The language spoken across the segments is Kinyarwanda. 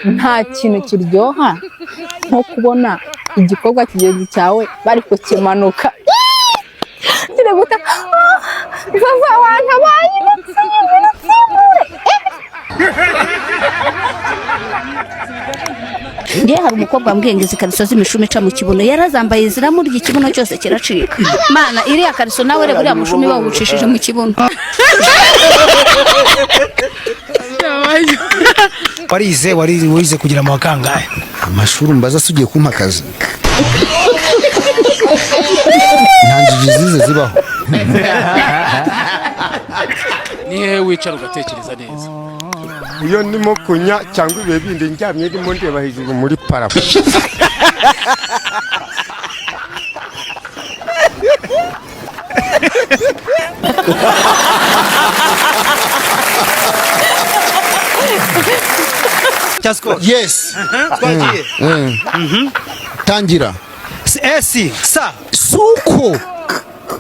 Nta kintu kiryoha nko kubona igikorwa kigenzi cyawe bari kukimanuka. Kiri guta vava wantabaye natsimbure. Ngewe hari umukobwa wambwiye ngo izi kariso z'imishumi ica mu kibuno, yarazambaye ziramurya, ikibuno cyose kiracika. Mana, iriya kariso nawe reba uriya mushumi bawucishije mu kibuno. Warize, warize kugira mu wakangahe? Amashuri mbaza se ugiye kumpa akazi? Nta njiji zize zibaho. Ni hehe wicara ugatekereza neza? Iyo ndimo kunya cyangwa ibihe bindi, ndyamye ndimo ndeba hejuru muri parafo. Cya Skol. Yes. Twagiye. Tangira. S sa. Suko.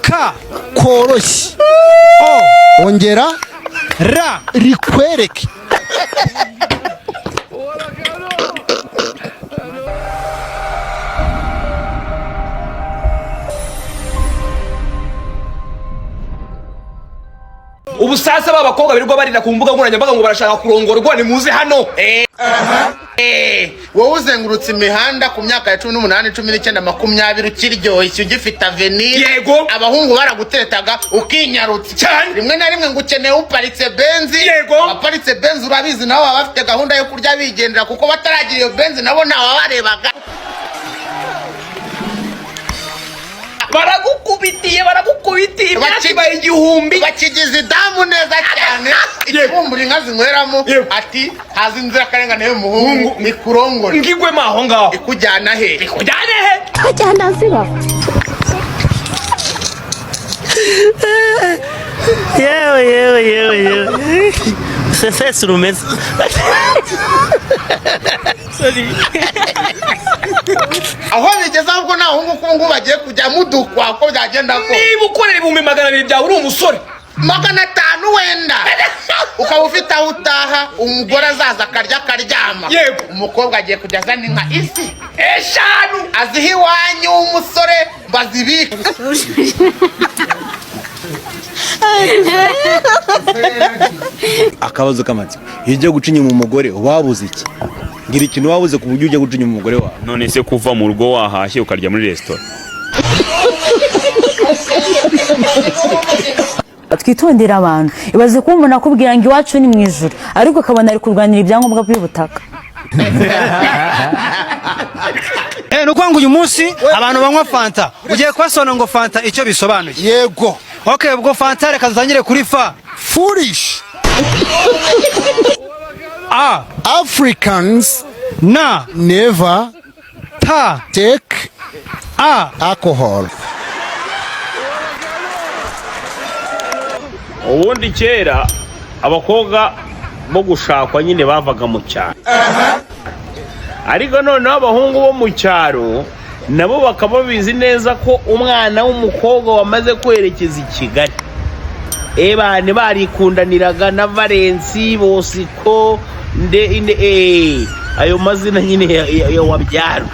K. Koroshye. O. Ongera. R. Rikwereke. Ubu sasa ba bakobwa birirwa barira ku mbuga nkoranyambaga ngo barashaka kurongorwa, nimuze hano. Wowe uzengurutse imihanda ku myaka ya 18, 19, 20, ukiryoshye, ugifite avenir. Yego. Abahungu baraguteretaga ukinyarutse. Cyane. Rimwe na rimwe ngo ukeneye uparitse Benzi. Yego. Abaparitse Benzi urabizi, nabo baba bafite gahunda yo kurya bigendera, kuko bataragira iyo Benzi nabo ntawabarebaga. Baragukubitiye, baragukubitiye imyaka ibaye 1000. Bakigize idamu neza cyane, ikibumbura inka zinyweramo. Yego. Ati haza inzirakarengane y'umuhungu ikurongore. Ngigwemo aho ngaho. Ikujyana he? Ikujyane he? Kajyana ziba. Yewe yewe yewe yewe, sesesi rumeze. Aho bigeze ahubwo nta hungu ko ngubu bagiye kujya mudukwa uko byagenda kose. Niba ukorera 200,000 byawe uri umusore, 500 wenda, ukaba ufite aho utaha, umugore azaza akarya akaryama. Yego. Umukobwa agiye kujya azana inka isi 5 aziha iwanyu w'umusore bazibike. Akabazo k'amatsiko: iyo ujya guca inyuma umugore wabuze iki? Ngira ikintu wabuze ku buryo ujya guca inyuma umugore wawe. None se kuva mu rugo wahashye ukarya muri resitora? Twitondere abantu. Ibaze kuba umuntu akubwira ngo iwacu ni mu ijuru, ariko akabona ari kurwanira ibyangombwa by'ubutaka. Ni ukuvuga ngo uyu munsi abantu banywa Fanta ugiye kubasobanura ngo Fanta icyo bisobanuye. Yego. Okay, ubwo Fanta reka dutangire kuri fa. Foolish. A. Africans. Na. Never. Ta. Take. A. Alcohol. Ubundi kera abakobwa bo gushakwa nyine bavaga mu cyaro, ariko noneho abahungu bo mu cyaro nabo bakaba babizi neza ko umwana w'umukobwa wamaze kwerekeza i Kigali, ebane barikundaniraga na Valensi Bosiko nde inde, ayo mazina nyine ya wabyara.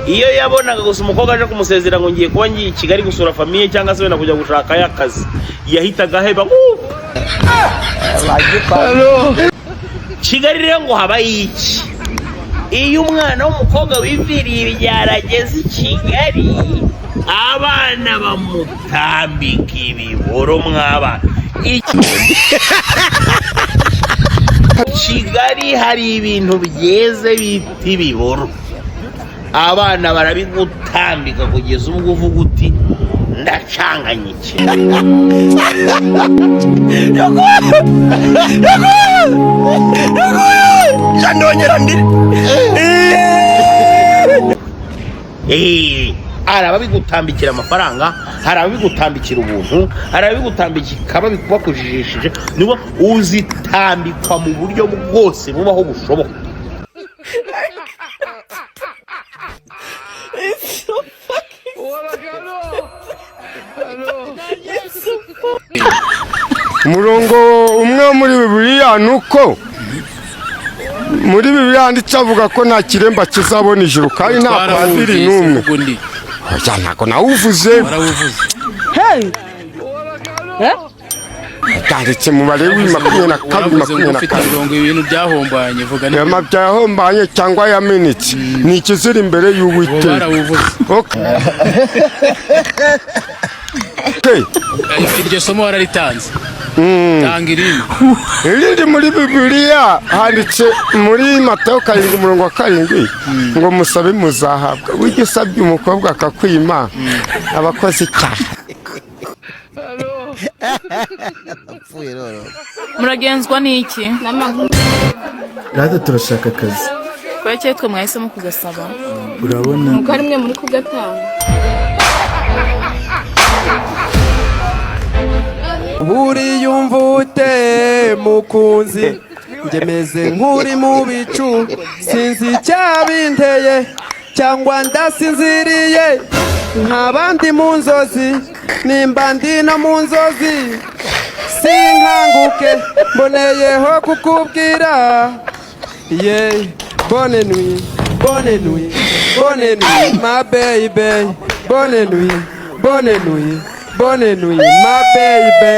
Iyo yabonaga gusa umukobwa aje kumusezera ngo ngiye kuba ngiye i Kigali gusura famille cyangwa se wenda kujya gushakayo akazi, yahitaga aheba. Kigali rero ngo habayo iki? Iyo umwana w'umukobwa wiviriye ibyaro ageze i Kigali, abana bamutambika ibiboro mw'abana. Kigali hari ibintu byeze bita ibiboro, abana barabigutambika kugeza ubwo uvuga uti ndacanganye iki. Hari ababigutambikira amafaranga, hari ababigutambikira ubuntu, hari ababigutambikira bakujijishije, niba uzitambikwa mu buryo bwose bubaho bushoboka. Umurongo umwe wo muri Bibiliya ni uko muri Bibiliya handitse avuga ko nta kiremba kizabona ijuru, kandi nta padiri Twarawumvise. n'umwe. Ubwo ndi Oya, ntabwo nawuvuze. Warawuvuze. Byanditse mu Balewi 22, Waravuze ngo makumyabiri na ufite kane mirongo ibintu byahombanye, vuga neza. Yama byahombanye cyangwa yamenetse ni ikizira imbere Uwo y'Uwiteka. barawuvuze. Okay. Iryo somo wararitanze, tanga irindi. Irindi, muri Bibiliya handitse muri Matayo 7 umurongo wa 7 ngo musabe muzahabwa. Ujya usabye umukobwa akakwima, abakozi icyaha. Muragenzwa n'iki? Natwe turashaka akazi. Kubera twe mwahisemo kugasaba? Urabona. Nuko ari mwe muri kugatanga. Buriyumva ute mukunzi? Njye meze nk'uri mu bicu, sinzi icyabinteye, cyangwa ndasinziriye nk'abandi mu nzozi. Nimba ndi no mu nzozi sinkanguke, mboneyeho kukubwira ye: bonne nuit, bonne nuit, bonne nuit ma baby, bonne nuit, bonne nuit, bonne nuit ma baby.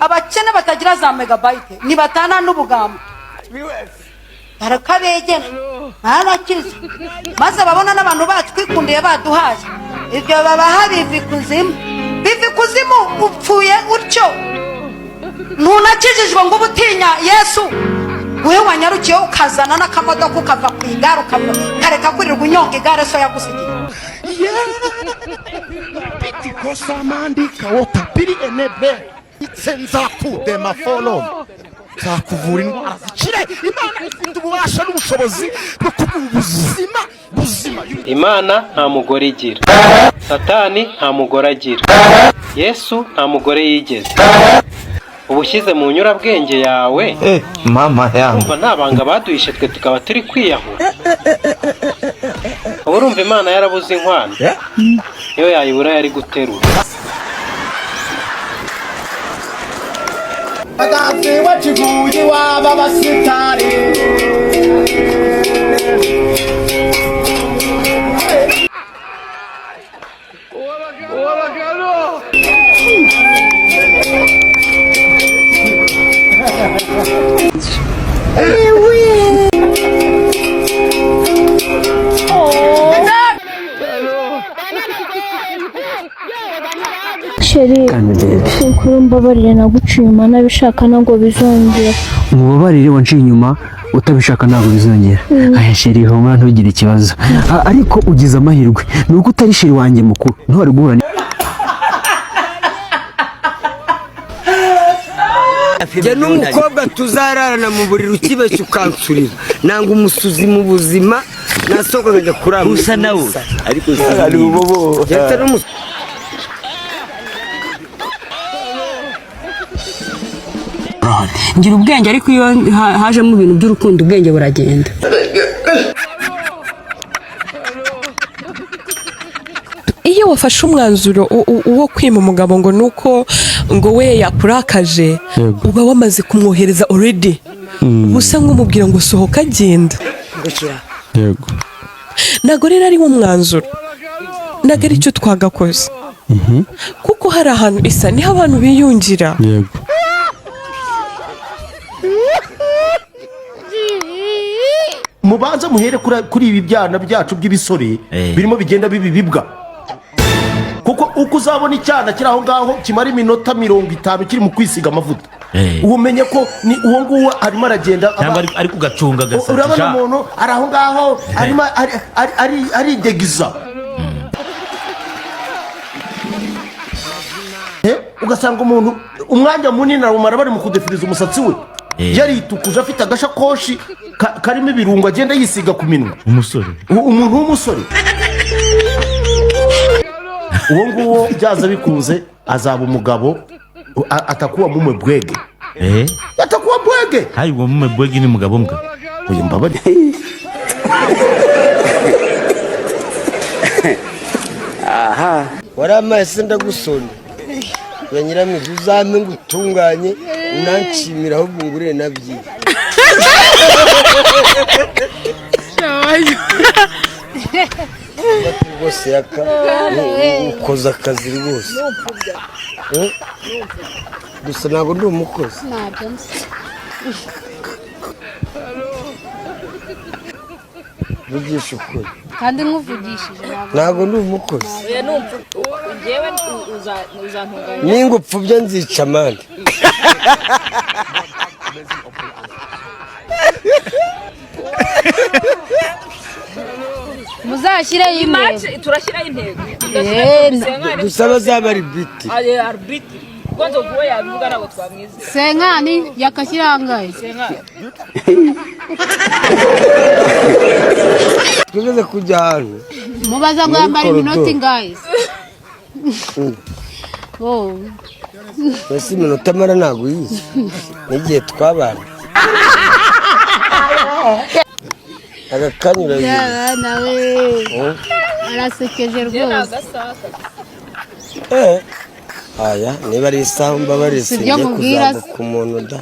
Abakene batagira za megabyte ntibatana n'ubugambo, barakabegera barakize, maze babona n'abantu batwikundiye baduhaye ibyo babaha, biva ikuzimu, biva ikuzimu. Upfuye utyo, ntunakijijwe ngo ube utinya Yesu. Wowe wanyarukiyeho ukazana n'akamodoka, ukava ku igare, ukava kareka kwirirwa unyonga igare so yagusigiye. Kosamandika wotapiri enebe nzakudema folo, nzakuvura indwara zikire. Imana ifite ububasha n'ubushobozi bwo kuguha ubuzima buzima. Imana nta mugore igira, Satani nta mugore agira, Yesu nta mugore yigeze. Uba ushyize mu nyurabwenge yawe. Mama yangu. Urumva nta banga baduhishe, twe tukaba turi kwiyahura. Uba urumva Imana yarabuze inkwano? Niyo yayibura yari guterura. Bagazi wakiguye iwabo abasitari. Chéri, ukuri mbabarire, naguciye inyuma nabishaka, ntabwo bizongera. Umubabarire, wanciye inyuma utabishaka, ntabwo bizongera. Aya chéri, humura, ntugire ikibazo. Ariko ugize amahirwe ni uko utari chéri wanjye mukuru, ntiwari guhura. Njye n'umukobwa tuzararana mu buriri, ukibeshya ukansurira, nanga umusuzi mu buzima, nasohoka nkajya kurara. Usa nawe ariko. Ndetse n'umusuzi. Ngira ubwenge, ariko iyo hajemo ibintu by'urukundo ubwenge buragenda. Iyo wafashe umwanzuro wo kwima umugabo ngo nuko ngo we yakurakaje, uba wamaze kumwohereza already, uba usa nk'umubwira ngo sohoka, agenda. Ntabwo rero ari wo mwanzuro, ntabwo ari cyo twagakoze, kuko hari ahantu isa niho abantu biyungira. Mubanze muhere kuri ibi byana byacu by'ibisore birimo bigenda biba ibibwa, kuko uko uzabona icyana kiri aho ngaho kimara iminota 50 kiri mu kwisiga amavuta, umenye ko ni uwo nguwo arimo aragenda. Cyangwa ari kugacunga agasatsi. Urabona Sha. umuntu ari aho ngaho arimo aridegiza. Ugasanga umuntu umwanya munini arawumara bari mu kudefiriza umusatsi we, yaritukuje, afite agashakoshi karimo ibirungo agenda yisiga ku minwa. Umusore. Umuntu w'umusore uwo nguwo byaza bikunze azaba umugabo, atakuwa mume bwege, atakuwa bwege. Hayi, uwo mume bwege ni mugabo mbwa. Uyu mbabare. Aha waramaye se ndagusonda ya nyiramwiza, uzampe ngo utunganye unanshimira ahubwo ngurire na byiza. Rwose yaka ukoze akazi rwose. Gusa ntabwo ndi umukozi. Vugisha ukuri. Kandi nkuvugishije. Ntabwo ndi umukozi. Ningupfubye nzica amande. Muzashyireho intego. Turashyiraho intego. Dusaba azaba ari biti. Arbitri. Kuko nzovu we yabivuga ntabwo twamwizera. Senkani yakashyirangaye. Twigeze kujya ahantu. Mubaza ngo yambara iminota ingahe? Mbese iminota amara ntabwo uyizi. N'igihe twabana. Agakanyura. Nawe arasekeje rwose. Aya niba ari isaha mbabarire singiye kuzamuka umuntu da.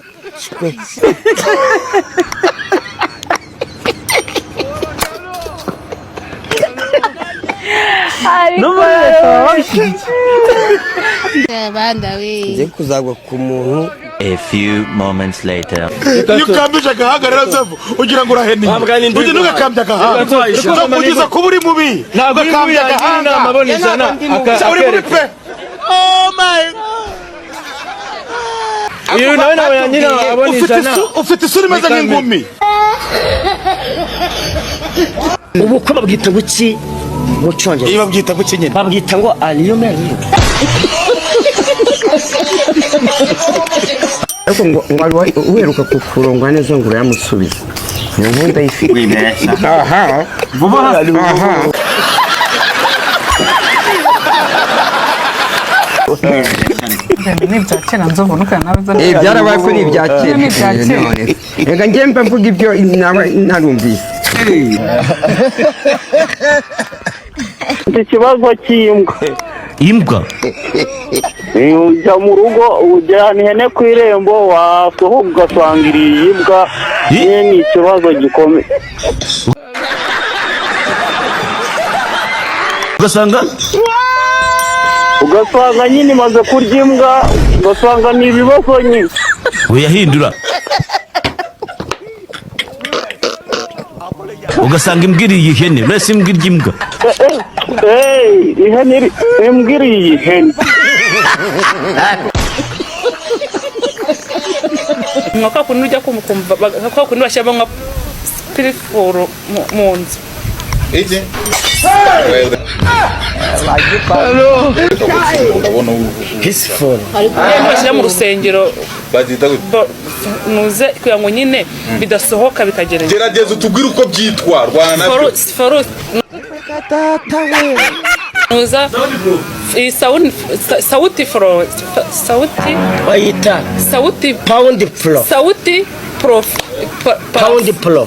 Ngiye kuzagwa ku muntu. A few moments later. Iyo ukambije agahanga rero Nzovu ugira ngo uraheniye. Ujye ntugakambye agahanga. Ugeza kuba uri mubi. Ntabwo uri mubi, yagira inama abona ijana, uri mubi pe. Oh my. Uyu nawe nawe nyina abona ijana. Ufite isura imeze nk'ingumi. Ubukwe babwita guki mu cyongereza? Iyo babwita guki nyine? Babwita ngo are you married? Ariko ngo wari uheruka kukurongwa neza ngo urayamusubiza. Iyo nkuru ndayifite. Wibeshya. Aha. Vuba aha. Ni ibya kera Nzovu ntukana nawe. Byarabaye ko ni ibya kera. Ni ibya kera. Reka njye mba mvuga ibyo narumvise. Ikibazo cy'imbwa. Imbwa? Ujya mu rugo ujyana ihene ku irembo wasohoka ugasanga iriye imbwa, nyine ni ikibazo gikomeye. Ugasanga Ugasanga nyine imaze kurya imbwa, ugasanga ni ibibazo nyine. Uyahindura. Ugasanga imbwa iriye ihene, uretse imbwa irya imbwa. Ihene imbwa iriye ihene. Nka kwa kundi ujya kumva kwa kundi bashyiramo nka pirifuru mu nzu. Iki? Peaceful. Bashyira mu rusengero nuze kugira ngo nyine bidasohoka bikagereza. Gerageza utubwire uko byitwa rwana nabyo. Nuza sauti fro sauti bayita sauti pound pro sauti prof pound pro.